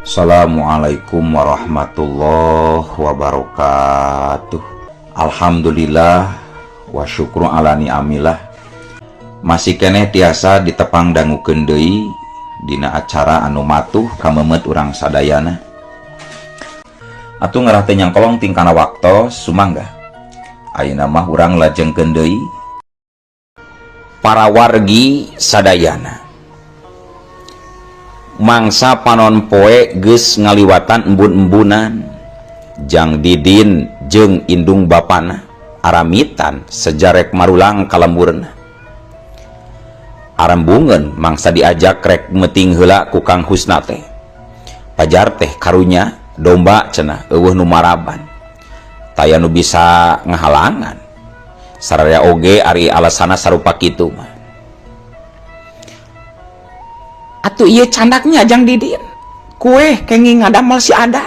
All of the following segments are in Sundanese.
Assalamualaikum warahmatullahi wabarakatuh. Alhamdulillah wa syukru ala ni'amillah. Masih keneh tiasa ditepang dangukeun deui dina acara anu matuh kameumeut urang sadayana. Atuh ngarah teu nyangkolong tingkana waktos, sumangga. Ayeuna mah urang lajengkeun deui para wargi sadayana. Mangsa panon poe geus ngaliwatan embun-embunan, Jang Didin jeung indung bapana aramitan sejarek marulang ka lemburna. Arembungeun mangsa diajak rek meting heula ku Kang Husna teh. Pajar teh karunya domba cenah euweuh nu maraban, taya nu bisa ngahalangan. Sararea oge ari alasana sarupa kitu mah. Atuh ieu candaknya, Jang Didin, kue kenging ngadamel si ada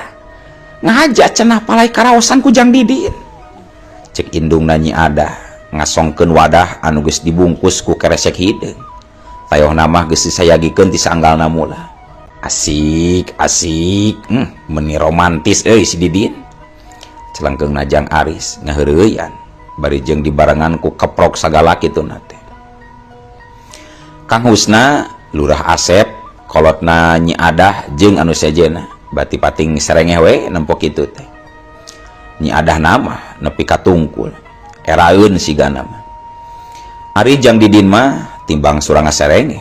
ngahaja cenah palai karaosan ku Jang Didin. Cek indung Nyi Ada ngasongkeun wadah anu geus dibungkus ku keresek hideung. Tayoh mah geus disayagikeun ti saanggalna mula. Asik asik, meni romantis euy si Didin, celengkeungna Jang Aris ngaheureuyaan bari jeung dibarengan ku keprok sagala kituna teh. Kang Husna, Lurah Asep, kolotna Nyi Adah jeung anu sejena bati pating serengeh we nempo kitu teh. Nyi Adah nama nepi ka tungkul eraeun sigana mah. Ari Jang Didin mah timbang surang serengeh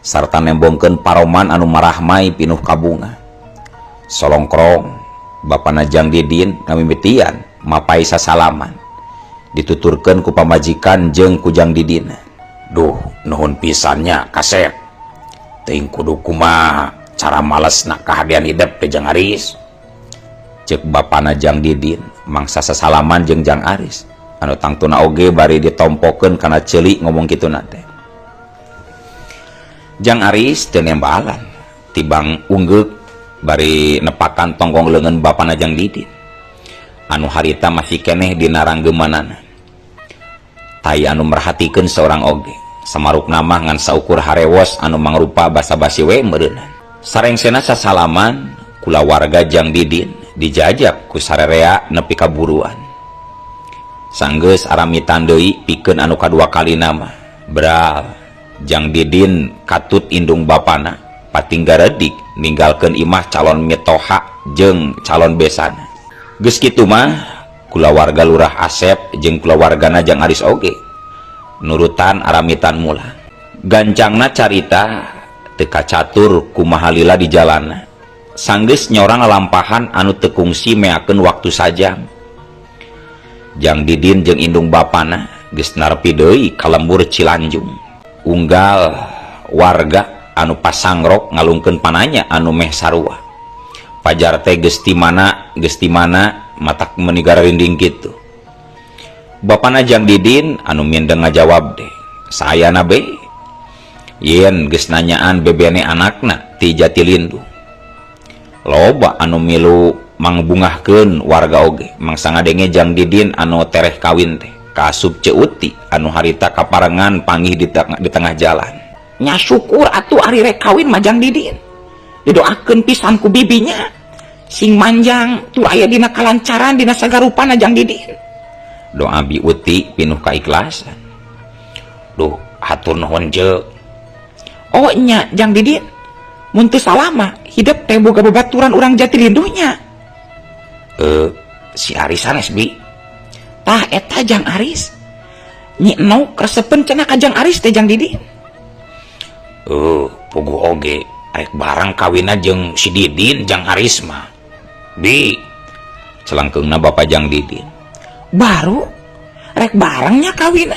sarta nembongkeun paroman anu marahmai pinuh kabunga. Solongkrong bapana Jang Didin ngamimitian mapai sasalaman, dituturkeun ku pamajikan jeung ku Jang Didin. Duh, nuhun pisannya, kasep. Teuing kudu kumaha cara males nak kahadean hidep teh, Jang Aris, cek bapana Jang Didin mangsa sasalaman jeung Jang Aris anu tangtuna oge bari ditompokeun kana ceuli ngomong kituna teh. Jang Aris teu nembalan tibang unggeuk bari nepakan tonggong leungeun bapana Jang Didin anu harita masih keneh dina ranggemanana. Tai anu merhatikeun seorang oge, samarukna mah ngan saukur harewos anu mangrupa basa-basi we meureunna. Sarengsena sasalaman kulawarga Jang Didin dijajab ku sarerea nepi ka buruan. Sanggeus aramitan deui pikeun anu kadua kalina mah bral Jang Didin katut indung bapana pating garedik ninggalkeun imah calon mitoha jeung calon besana. Geus kitu mah kulawarga Lurah Asep jeung kulawargana Jang Aris oge nurutan aramitan mula. Gancangna carita teu kacatur kumaha lila di jalana. Sanggeus nyorang lalampahan anu teu kungsi meakeun waktu sajam, Jang Didin jeung indung bapana geus narepi deui ka lembur Cilanjung. Unggal warga anu pasangrok ngalungkeun pananya anu meh sarua. Pajar teh geus ti mana, geus ti mana, matak meuni garinding kitu. Bapana Jang Didin anu mindeng ngajawab deh saayana be yen geus nanyaan bebene anakna ti Jatilindu. Loba anu milu mangbungahkeun warga oge mangsa ngadenge Jang Didin anu tereh kawin teh kaasup Ceu Uti anu harita kaparengan panggih di tengah jalan. Nya syukur atuh ari rek kawin mah, Jang Didin. Didoakeun pisan ku bibinya sing manjang tur aya dina kalancaran dina sagarupana, Jang Didin, doa Bi Uti pinuh kaikhlasan. Duh, hatur nuhun, Ceu. Oh nya, Jang Didin, mun teu salah mah hidep teh boga babaturan urang Jatilindunya. Eh, si Aris sanes, Bi? Tah eta Jang Aris. Nyi Nok resepen cenah ka Jang Aris teh, Jang Didin. Eh, puguh oge arek barang kawina jeung si Didin Jang Aris mah, Bi, celangkeungna Bapak Jang Didin. Baru rek barangnya kawina?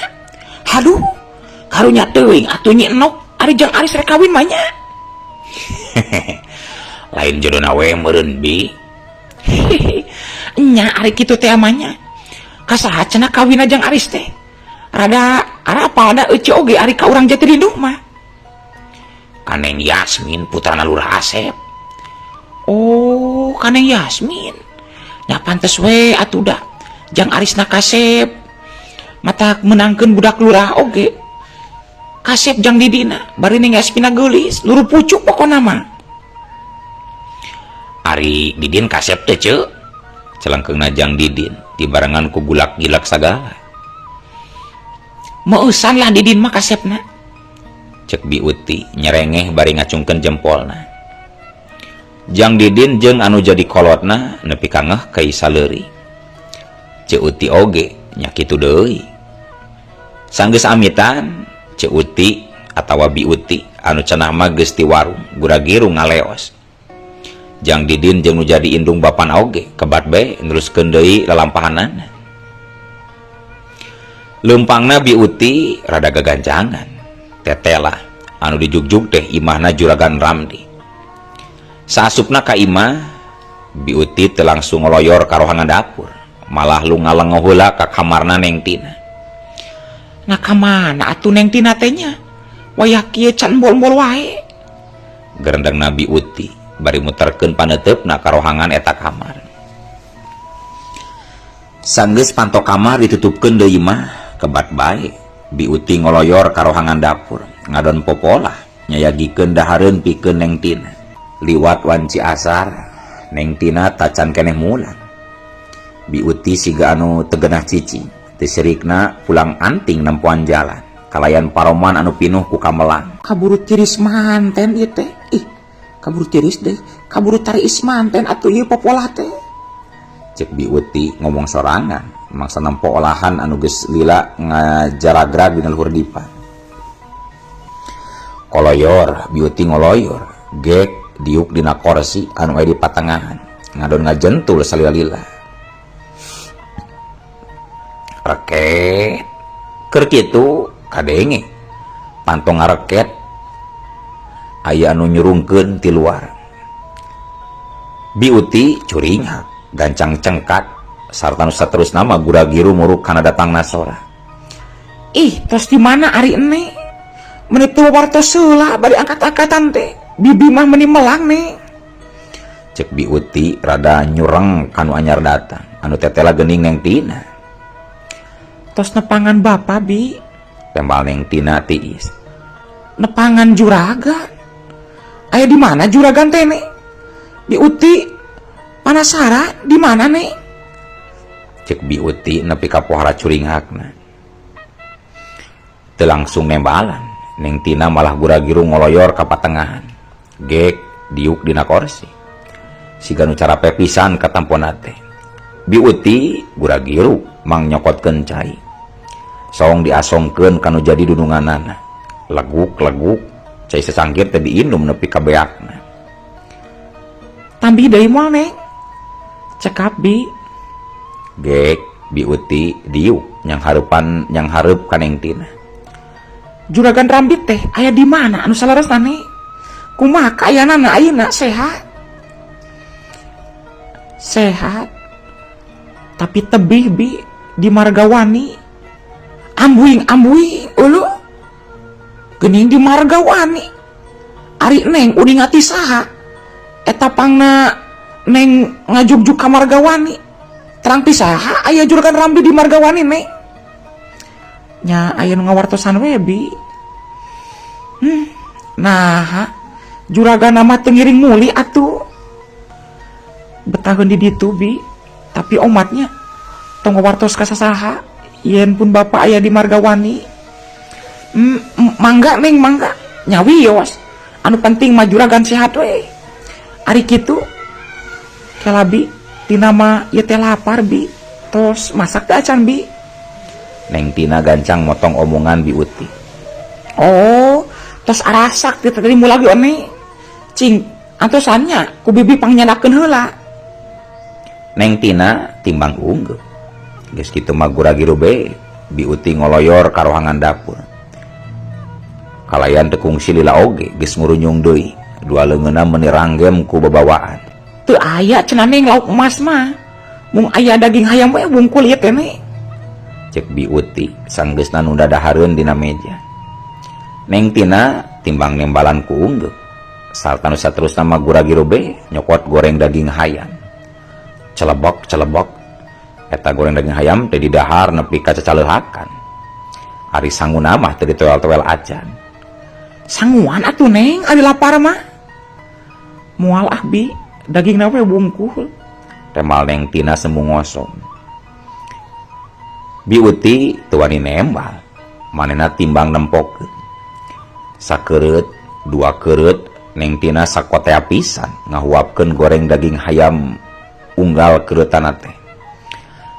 Haduh, karunya teuing atuh Nyi Nok ari Jang Aris rek kawin mah nya. Lain jodona we meureun, Bi. Nya ari kitu teh amanya ka saha cenah kawina Jang Aris teh? Rada arapal da ece oge ari ka urang Jatilindu mah. Ka Neng Yasmin, putrana Lurah Asep. Oh, ka Neng Yasmin nya. Pantes we atuh da Jang Arisna kasep, matak menangkeun budak lurah oge kasep Jang Didina, bari Neng Yasmina geulis luru pucuk pokona mah. Ari Didin kasep teh ceu? Celengkeungna Jang Didin dibarengan ku gulak-gilak sagala. Meueusan lah Didin mah kasepna. Cek Bi Uti nyerengeh bari ngacungkeun jempolna. Jang Didin jeung anu jadi kolotna nepi ka ngeh kai saleuri. Ceu Uti oge nya kitu deui. Sanggeus amitan, Ceu Uti atawa Bi Uti anu cenah mah geus ti warung gura-giru ngaleos. Jang Didin jeung nu jadi indung bapana oge kebat bae neruskeun deui lalampahanana. Leumpangna Bi Uti rada gagancangan. Tetela anu dijugjug teh imahna Juragan Ramdi. Saasupna ka imah, Bi Uti teu langsung ngoloyor ka rohangan dapur, malah lunga-lengo heula ka kamarna Neng Tina. Nah ka mana atuh Neng Tina teh nya? Wayah kieu can bol-bol wae. Gerendengna Bi Uti bari muterkeun paneuteup-na ka rohangan eta kamar. Sanggeus panto kamar ditutupkeun deui mah kebat bae Bi Uti ngoloyor ka rohangan dapur, ngadon popolah nyayagikeun dahareun pikeun Neng Tina. Liwat wanci asar, Neng Tina tacan keneh mulang. Bi Uti siga anu teu genah cicing, teu sirikna pulang anting nempoan jalan kalayan paroman anu pinuh ku kamelang. Kaburu tiris manten ieu teh. Ih, kaburu tiris deh, kaburu tariis manten atuh ieu popolah teh. Cek Bi Uti ngomong sorangan, mangsa nempo olahan anu geus lila ngajaragrag dina luhur dipan. Koloyor, Bi Uti ngoloyor, gek diuk dina korsi anu aya di patengahan, ngadon ngajentul salila-lila. Reket, keur kitu kadenge, panto ngareket, aya anu nyurungkeun ti luar. Bi Uti curingak, gancang cengkat, sarta nu saterusna mah gura-giru muruk kana datangna sora. Ih, tos di mana ari ene? Meni teu wartos heula bari angkat-angkatan teh. Bibi mah meni melang nih. Cek Bi Uti rada nyureng kanu anyar datang, anu tetela geuning Neng Tina. Tos nepangan bapa Bi, tembal Neng Tina tiis. Nepangan juragan. Aya di mana juragan teh nih? Bi Uti penasaran di mana nih? Cek Bi Uti nepi ka pohara curinghakna. Teu langsung nembalan, Neng Tina malah gura-giru ngoloyor ka patengahan. Gek diuk dina korsi. Siga nu carape pisan katampona teh. Bi Uti gura-giru mang nyokotkeun cai. Song diasongkeun kanu jadi dununganana. Leguk-leguk cai sesangkir teh diinum nepi ka beakna. Tambih deui moal Neng? Cekap Bi. Gek Bi Uti diuk nyang hareupan nyang hareup ka Neng Tina. Juragan Rambit teh aya di mana anu saleresna nih? Kumaha kaayaanana ayeuna sehat? Sehat. Tapi tebih Bi di Margawani. Ambuing-ambuing ulu. Geuning di Margawani. Ari Neng uning ati saha? Eta pangna Neng ngajugjug ka Margawani. Terang ti saha aya Juragan Rambi di Margawani Neng? Nya aya nu ngawartosan we Bi. Nah, juragan mah teu ngiring muli atuh. Betaheun di ditu Bi, tapi omatnya tong ngawartos ka sasaha yen pun bapa aya di Margawani. Mangga Neng, mangga. Nyawios. Anu penting mah juragan sehat we. Ari kitu kela Bi, tina mah ieu teh lapar Bi. Tos masak teh acan Bi? Neng Tina gancang motong omongan Bi Uti. Oh, tos arasak teh tadi mulai one. Cing, antosannya ku bibi pangnyandakeun heula. Neng Tina timbang unggeuh. Geus kitu mah gura-giru be, Bi Uti ngoloyor ka rohangan dapur. Kalayan teu kungsi lila oge geus ngurunyung deui. Dua leungeunna meuni ranggem ku babawaan. Teu aya cenah Neng lauk emas mah. Mung aya daging hayam we wungkul ieu teh Neng. Cek Bi Uti sanggeusna nu dadahareun dina meja. Neng Tina timbang nembalan ku unggeuh. Sarta nu saterusna mah gura-giru be nyokot goreng daging hayam. Celebok celebok eta goreng daging hayam teh didahar nepi ka cacaleuhakan. Ari sanguna mah teu ditoel-toel acan. Sanguan atuh Neng, ari lapar mah. Moal ah Bi, Dagingna we bungkul. Temal Neng Tina semu ngosong. Bi Uti teu wani nembal. Manehna timbang nempokeun. Sakereut, dua kereut, Neng Tina sakotea pisan ngahuapkeun goreng daging hayam unggal kereutana teh.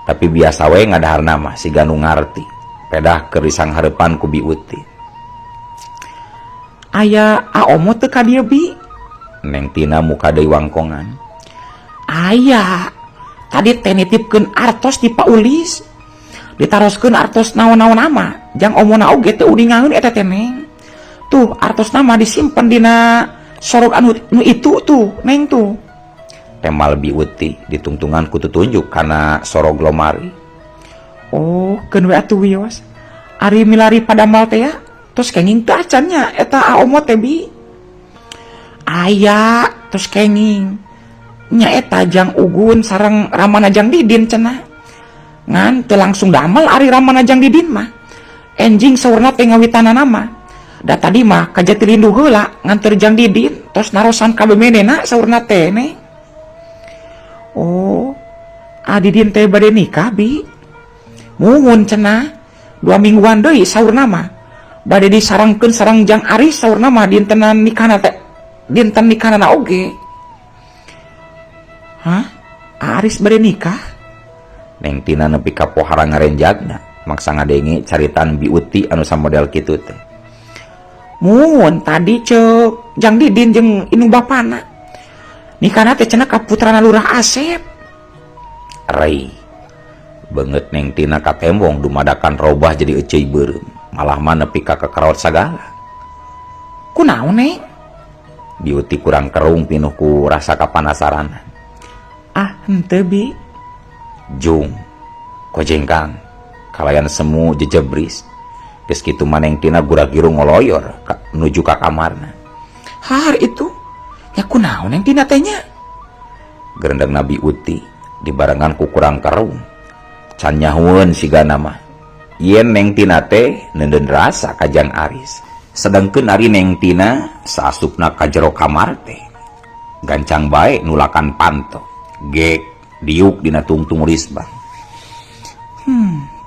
Tapi biasa we ngadaharna mah siga nu ngarti. Pedah keur disanghareupan ku Bi Uti. Aya aomo teu ka dieu Bi? Neng Tina muka deui wangkongan. Aya. Tadi teh nitipkeun artos di Pak Ulis. Ditaroskeun artos naon-naon nama. Jang omona oge teu uningaeun eta teh Neng. Tuh artos nama disimpen dina sorog anu nu itu tuh Neng tuh. Temal Bi Uti ditungtungan ku tutunjuk kana sorog lomari. Oh, keun we atuh wios. Ari milari padamal teh ya. Tos kenging teu acan nya eta aomo teh Bi. Aya tos kenging. Nya eta Jang Ugun sareng Ramana Jang Didin cenah. Ngan teu langsung damel ari Ramana Jang Didin mah. Enjing saurna teh ngawitanana mah. Da tadi mah ka Jatilindu heula nganter Jang Didin tos narosan ka bemenena saurna teh Neng. Oh, Adidin teh bade nikah Bi. Muhun cenah 2 mingguan deui saurna mah. Bade disarengkeun sareng Jang Aris saurna mah dintenan nikahna teh. Dinten nikahna oge. Hah? Aris bade nikah? Neng Tina nepi ka pohara ngarenjagna maksa ngadenge caritaan Bi Uti anu samodel kitu teh. Muhun tadi ceuk Jang Didin jeung indung bapana. Nikahna teh cenah ka putrana Lurah Asep. Rei. Beungeut Neng Tina katembong dumadakan robah jadi euceuy beureum. Malah mah nepi ka kakaraot sagala. Kunaon Neng? Bi Uti kurang kerung pinuh ku rasa kapanasaranan. Ah, henteu Bi. Jung. Kojengkang. Kalayan semu jejebris. Geus kitu mah Neng Tina gura-giru ngoloyor nuju ka kamarna. Har itu. Nya kunaon Neng Tina teh nya? Gerendeng Bi Uti dibarengan ku kurang kerung. Can nyahueun sigana mah. Yen Neng Tina teh neundeun rasa ka Jang Aris. Sedangkeun ari Neng Tina saasupna ka jero kamar teh. Gancang bae nulakan panto. Gek diuk dina tungtung risbang.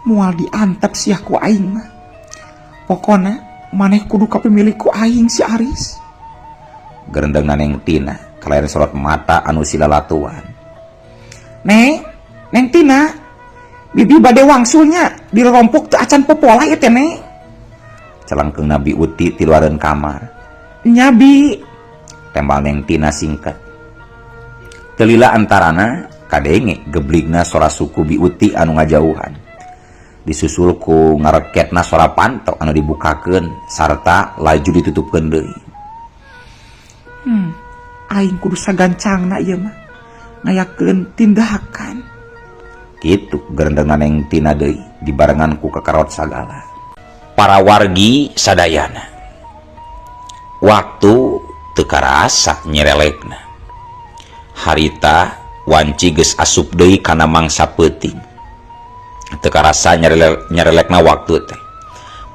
Moal diantep sia ku aing mah. Pokona maneh kudu kapimilik ku aing si Aris. Gerendengna Neng Tina kalayan sorot mata anu silalatuan. Neng, Neng Tina, bibi bade wangsulnya dirompok teu acan popola ieu teh Neng. Celengkeungna Bi Uti ti luareun kamar. Nya Bi, tembal Neng Tina singkat. Teu lila antarana kadenge gebligna sora suku Bi Uti anu ngajauhan. Disusul ku ngareketna sora panto anu dibukakeun sarta laju ditutupkeun deui. Aing kudu sagancangna ieu mah ngayakeun tindakan. Kitu gerendengna Neng Tina deui dibarengan ku kakarot sagala. Para wargi sadayana. Waktu teu karasa nyerelekna. Harita wanci geus asup deui kana mangsa peuting. Teu karasa nyerelekna waktu teh.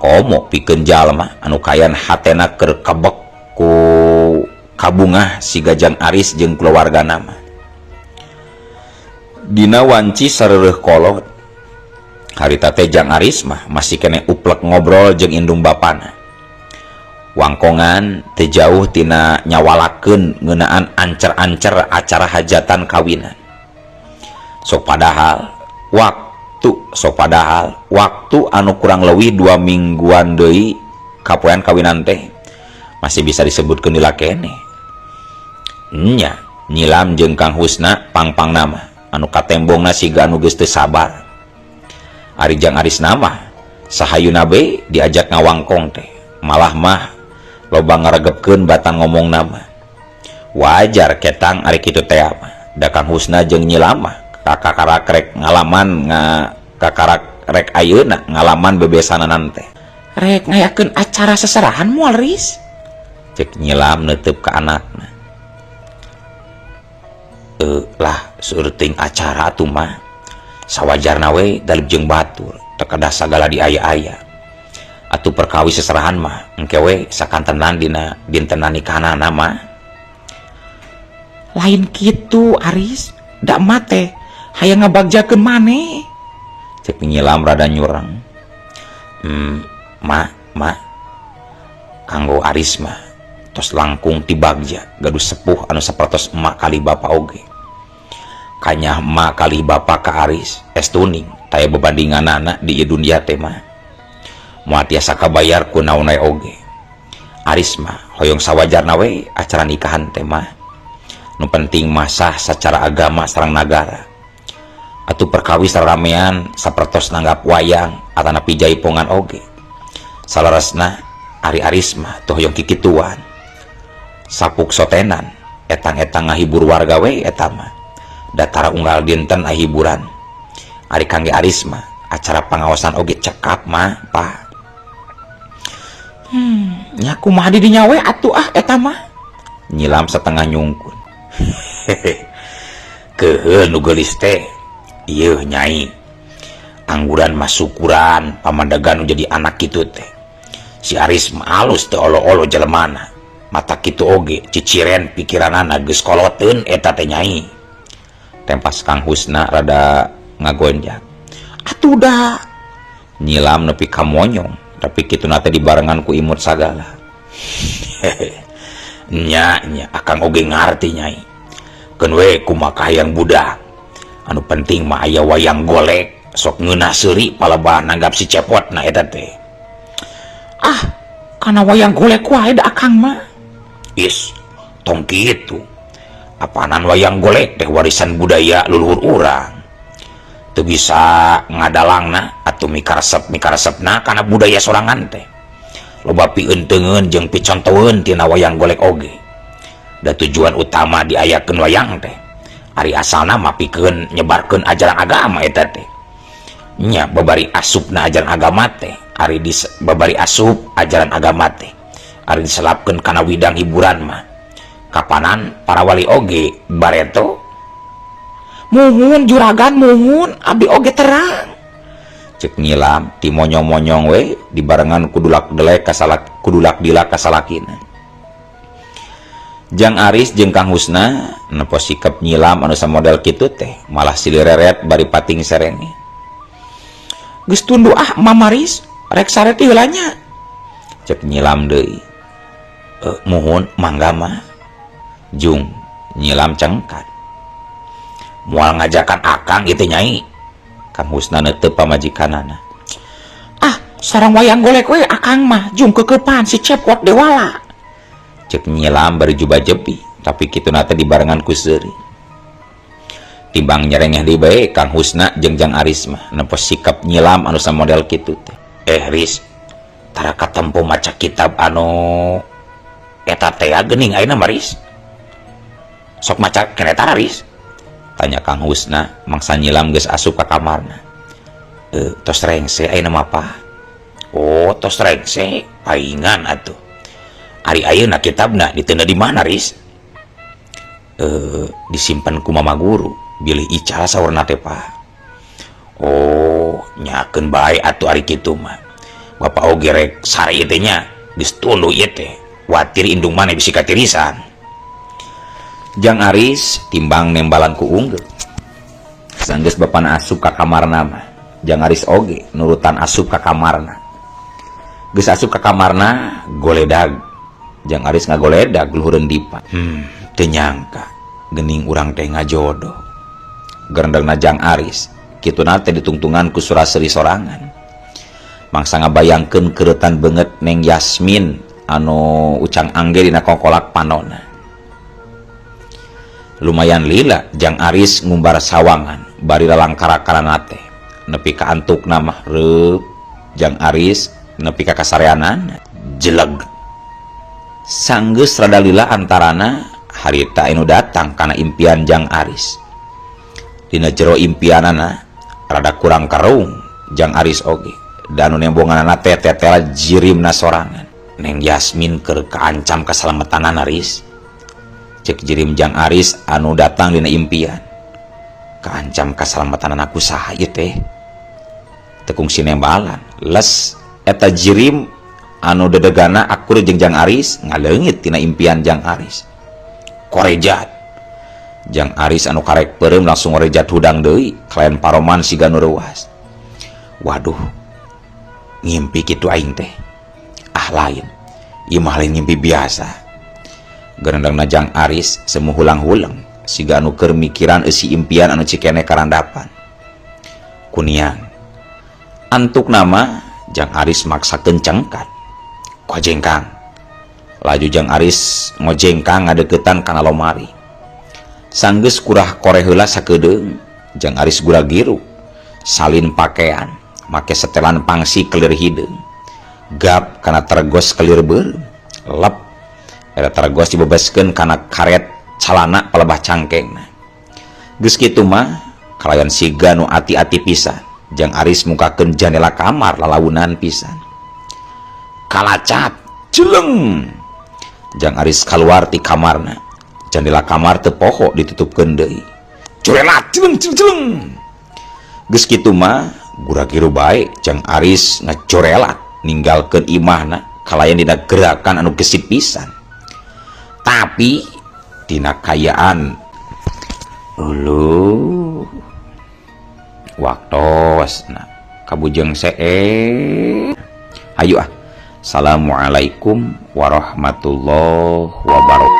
Komo pikeun jalma anu kayan hatena keur kebek ku kabungah siga Jang Aris jeung kulawargana mah. Dina wanci sareureun kolot. Harita teh Jang Aris mah masih keneh uplek ngobrol jeung indung bapana. Wangkongan teu jauh tina nyawalakeun ngeunaan ancer-ancer acara hajatan kawinan. Sok padahal waktu anu kurang leuwih 2 mingguan deui kapoean kawinan teh masih bisa disebutkeun lila keneh. Nya, nyilam jeung Kang Husna pang-pang nama anu katembongna siga anu geus teu sabar. Ari Jang Aris nama sahayuna be diajak ngawangkong teh malah mah loba ngaregepkeun batan ngomong nama. Wajar ketang ari kitu teh mah. Da Kang Husna jeung nyilam mah kakakarak rek ngalaman nga kakarak rek ayeuna ngalaman bebesananan teh. Rek ngayakeun acara seserahan moal Ris? Cek nyilam neuteub ka anakna. Lah seueur teuing acara atuh mah. Sawajarna we dalip jeung batur, teu kedah sagala diaya-aya. Atuh perkawis seserahan mah engke we sakantenan dina dintenan nikahanana mah. Lain kitu Aris, da emak teh hayang ngabagjakeun maneh. Cek nyilam rada nyurang. Ma, ma. Kanggo Aris mah tos langkung ti bagja gaduh sepuh anu sapertos emak kalih bapa oge. Kanyah emak kalih bapa ka Aris estuning taya bebandinganana di ieu dunia teh mah. Moal tiasa kabayar ku naon wae oge. Aris mah hoyong sawajarna we acara nikahan teh mah. Nu penting mah sah sacara agama sareng nagara. Atuh perkawis ramean sapertos nanggap wayang atanapi jaipongan oge. Saleresna ari Aris mah teu hoyong kikituan. Sapuk sotenan etang-etang ngahibur warga we eta mah. Datara unggal dinten hiburan. Ari kangge Aris mah acara pangaosan oge cekap mah, Pak. Nya kumaha di dinya we atuh ah eta mah. Nyilam setengah nyungkun. Keheul nu geulis teh. Ieu nyai. Angguran mah syukuran pamandagan nu jadi anak kitu teh. Si Aris mah alus teu olo-olo jelemana. Mata kitu oge ciciren pikiranana geus koloteun eta teh nyai. Tempas Kang Husna rada ngagonjak. Atuh da. Nyilam nepi ka monyong, tapi kitu na teh dibarengan ku imut sagala. Nya nya akang oge ngarti nyai. Keun we kumaha hayang budak. Anu penting mah aya wayang golek, sok ngeunah seuri palebah nanggap si cepot na eta teh. Ah, kana wayang golek wae da akang mah. Is, tong kitu. Apanan wayang golek teh warisan budaya leluhur urang. Teu bisa ngadalangna atuh mikaresep-mikaresepna kana budaya sorangan teh. Loba pieunteueun jeung picontoeun tina wayang golek oge. Da tujuan utama diayakeun wayang teh ari asalna mah pikeun nyebarkeun ajaran agama eta teh. Nya babari asupna ajaran agama teh, ari babari asup ajaran agama teh, ari diselapkeun kana widang hiburan mah. Kapanan para wali oge bareto. Muhun juragan muhun abdi oge terang. Cek nyilam ti monyong-monyong we dibarengan kudulak delek kasalak kudulak dilak kasalakina. Jang Aris jeung Kang Husna nempo sikap nyilam anu samodel kitu teh malah silireret bari pating serenge. Geus tunduh ah Mamaris rek sare ti heula nya. Cek nyilam deui. Muhun mangga mah. Jung nyilam cengkat. Moal ngajakan akang ieu teh nyai. Kang Husna neuteup pamajikanana. Ah, sarang wayang golek we akang mah jung kekepan si cepot dewala. Cek nyilam bari juba jepi, tapi kitu na teh dibarengan ku seuri. Timbang nyerengeh deui bae Kang Husna jeung Jang Aris mah nempo sikap nyilam anu samodel kitu teh. Riz, tara katempo maca kitab anu eta teh geuning ayeuna mah Riz. Sok maca keneh tara Riz? Tanya Kang Husna mangsa nyilam geus asup ka kamarna. Tos rengse ayeuna mah pa. Oh, tos rengse, paingan atuh. Ari ayeuna kitabna diteunda di mana, Riz? Disimpan ku mama guru, bilih ical saurna teh, Pa. Oh, nyakeun bae atuh ari kitu mah. Bapak oge rek sare ieu teh nya, geus tunduh ieu teh. Watir indung maneh bisi katirisan. Jang Aris timbang nembalan ku unggul. Sanggeus bapana asup ka kamarna mah. Jang Aris oge nurutan asup ka kamarna. Geus asup ka kamarna goledag. Jang Aris ngagoledag luhureun dipa. Teu nyangka geuning urang teh ngajodoh. Gerendengna Jang Aris kituna teh ditungtungan ku sura-seuri sorangan. Mangsa ngabayangkeun keuretan beungeut Neng Yasmin anu ucang angge dina kokolak panona. Lumayan lila Jang Aris ngumbar sawangan bari lalangkara-karana teh nepi ka antukna mah reup Jang Aris nepi ka kasareanan jeleg. Sanggeus rada lila antarana harita anu datang kana impian Jang Aris. Dina jero impianana rada kurang karung Jang Aris oge dan nu nembonganana teh tetela jirimna sorangan. Neng Yasmin keur kaancam kasalamatanana Aris. Cek jirim Jang Aris anu datang dina impian. Kaancam kasalamatanana ku saha ieu teh? Tekung sinembalan les eta jirim anu dedegana akur jeung Jang Aris ngaleungit tina impian Jang Aris. Korejat. Jang Aris anu karek peureum langsung rejat hudang deui kalayan paroman siga nu reuas. Waduh, ngimpi kitu aing teh. Ah lain, ieu mah lain ngimpi biasa. Gerendengna Jang Aris semu hulang-huleng siga anu keur mikiran eusi impian anu cikene karandapan. Kuniang antuk nama Jang Aris maksakeun cengkat. Kojengkang. Laju Jang Aris ngojengkang ngadeukeutan kana lomari. Sanggeus kurah koreh heula sakedeung, Jang Aris gura-giru salin pakaian, make setelan pangsi kelir hideung. Gap kana tergos kelir beureum. Lep eta tergos dibebaskeun kana karet calana palebah cangkengna. Geus kitu mah kalayan siga nu ati-ati pisan. Jang Aris mukakeun jandela kamar lalaunan pisan. Kalacap jeleng. Jang Aris kaluar ti kamarna. Jandela kamar teu poho ditutupkeun deui. Curelat jeleng jeleng jeleng. Geus kitu mah gura-giru bae Jang Aris ngacorelat ninggalkeun imahna kalayan dina gerakan anu gesit pisan. Tapi dina kayaan uluh waktosna kabujeng seet. Hayu ah. Assalamualaikum warahmatullahi wabarakatuh.